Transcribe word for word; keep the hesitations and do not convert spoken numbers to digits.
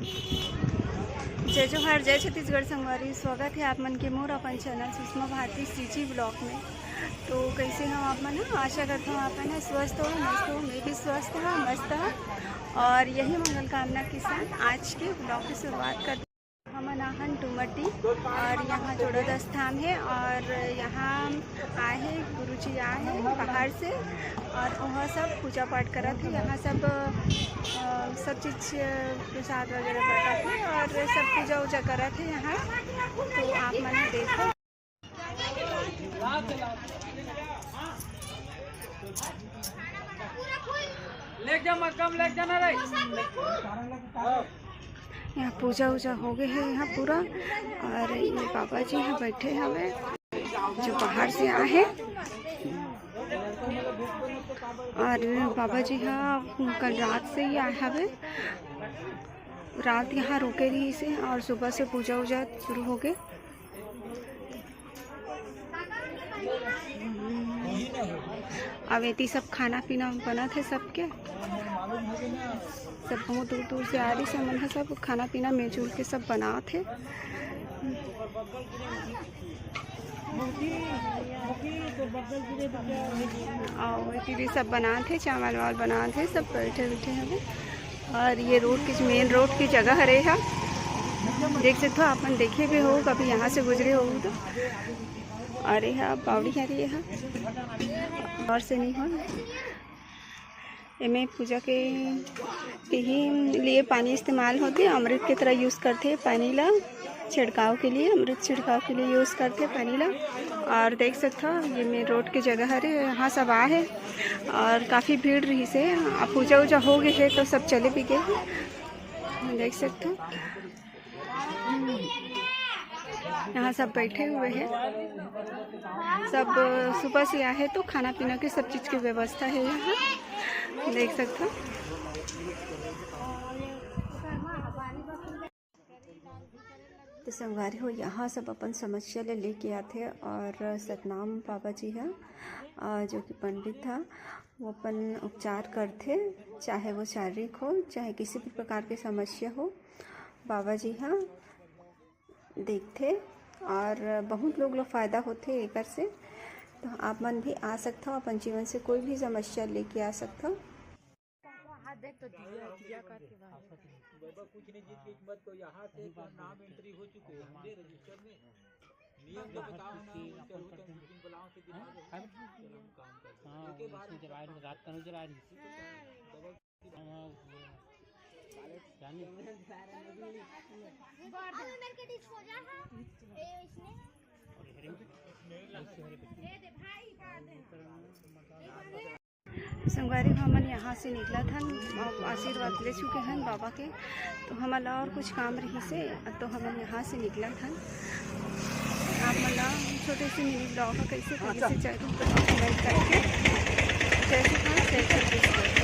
जय जोहार, जय छत्तीसगढ़ संगवारी, स्वागत है आप मन के मोर अपन चैनल सुषमा भारती सीजी ब्लॉग में। तो कैसे हो आप मन? आशा करता हूँ आप मन ह स्वस्थ हो, मस्त हो। मैं भी स्वस्थ हाँ, मस्त हाँ। और यही मंगल कामना के साथ आज के ब्लॉग की शुरुआत करते हैं। हमन आहन टूमटी और यहाँ जोड़द स्थान है और यहाँ आए हैं गुरुजी आए हैं बाहर से और वहाँ सब पूजा पाठ करत है। यहाँ सब अ, सब चीज प्रसाद वगैरह बांटत है और सब पूजा उजा करत है यहाँ। तो आप मन देखो। ले जा, मत कम ले जाना रे। यहाँ पूजा उजा हो गए है यहाँ पूरा। और ये बाबा जी यहाँ बैठे हवे जो बाहर से आए हैं। और बाबा जी यहाँ कल रात से ही आए हवे, रात यहाँ रुके रहिस हे और सुबह से पूजा उजा शुरू हो गए। अब एती सब खाना पीना बनत हे सबके, सब बहुत दूर दूर से आ रही से मन ह, सब खाना पीना मिलजुल के सब बनात हे। और एती भी सब बनात हे, चावल वावल बनात हे, सब बैठे बैठे हवे। और ये रोड की, मेन रोड की जगह हरे हा, देख सकते हो आप मन, देखे भी हो कभी यहाँ से गुजरे हो तो। अरे हा बावड़ी हरे हा, और से नहीं हो। एमे पूजा के, के ही लिए पानी इस्तेमाल होथे, अमृत के तरह यूज़ करथे पानी ला छिड़काव के लिए, अमृत छिड़काव के लिए यूज़ करथे पानी ला। और देख सकथव ये मेन रोड के जगह हरे, यहाँ सब आ हे और काफ़ी भीड़ रहिस हे। अब पूजा उजा हो गए हे तो सब चले भी गए हे। देख सकथव यहाँ सब बैठे हुए हैं, सब सुबह से आए हैं तो खाना पीना के सब चीज़ की व्यवस्था है यहाँ, देख सकथव। तो संगवारी हो, यहाँ सब अपन समस्या ले लेके आथे और सतनाम बाबा जी ह, अ, जो कि पंडित ह, वो अपन उपचार करथे, चाहे वो शारीरिक हो, चाहे किसी भी प्रकार के समस्या हो, बाबा जी ह देखथे और बहुत लोग ला फायदा होथे एकर से। तो आप मन भी आ सकथव, अपन जीवन से कोई भी समस्या लेके आ सकथव। हाँ, देख तो दिया, दिया करके बाहर। बाबा कुछ नहीं, जीत के मत को यहाँ से तो नाम एंट्री हो चुके हैं, हमने रजिस्टर में। नियम जो बताओ ना, उनसे हो तो बुकिंग बुलाओ से दिला दो। चलो, हम काम कर लेंगे। हाँ, एक ही बार इसमें जब आए, रात का नजर आ रही। हाँ, वो जाने। संगवारी हो, हमन यहाँ से निकलत हन, अब आशीर्वाद ले चुके हन बाबा के, तो हमन ला और कुछ काम रहिस हे, तो हमन यहाँ से निकलत हन। आप मन ला छोटे से मिनी ब्लॉग ह कैसे लगिस हे, जरूर बताओ कमेंट करके। जय श्री कृष्ण, जय छत्तीसगढ़।